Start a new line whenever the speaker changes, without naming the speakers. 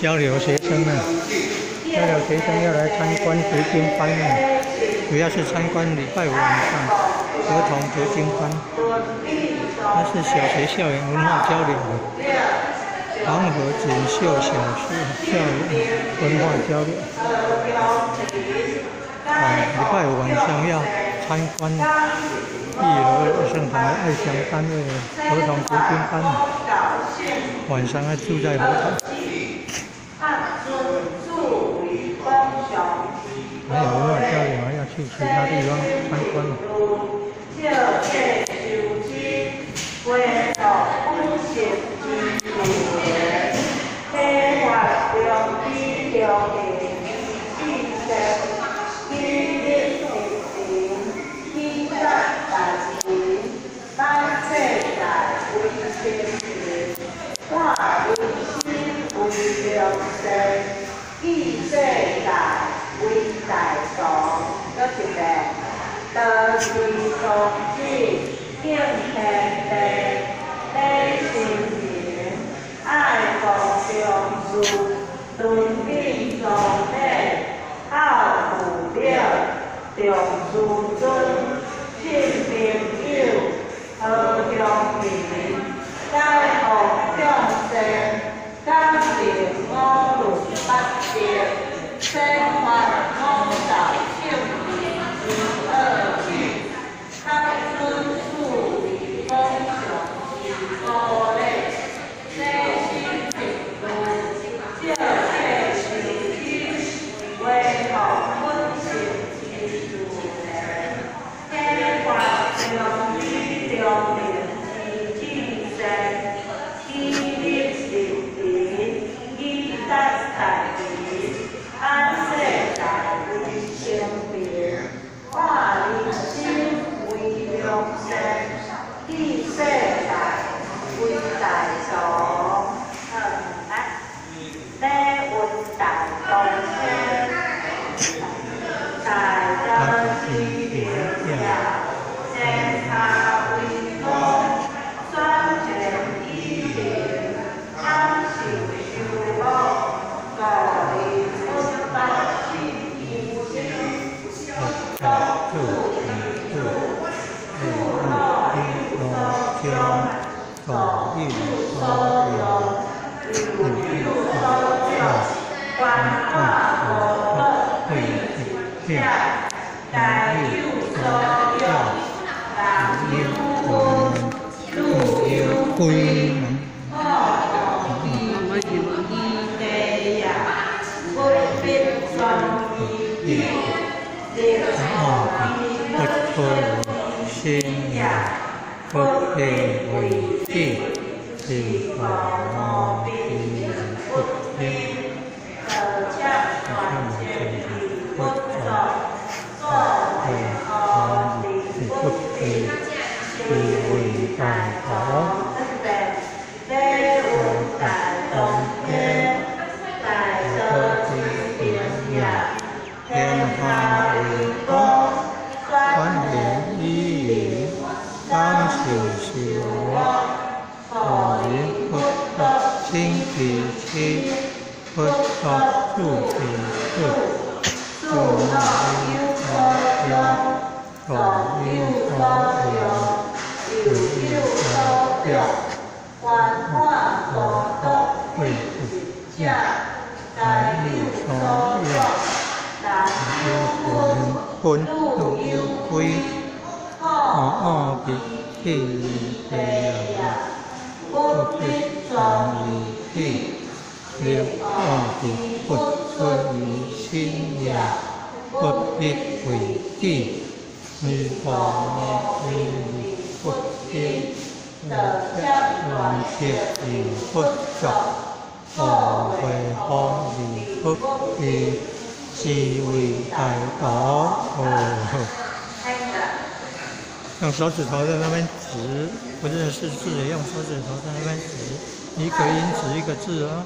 交流學生啊，交流學生要來參觀讀經班啊，主要是參觀禮拜五晚上兒童讀經班，那是小學校園文化交流，黃河錦繡小學校園文化交流。啊，禮拜五晚上要參觀義和聖堂的愛鄉單位的兒童讀經班，晚上要住在佛堂。沒有文化交流，還要去其他地方參觀。用手指頭在那邊指，不認識字也用手指頭在那邊指，一個音指一個字啊。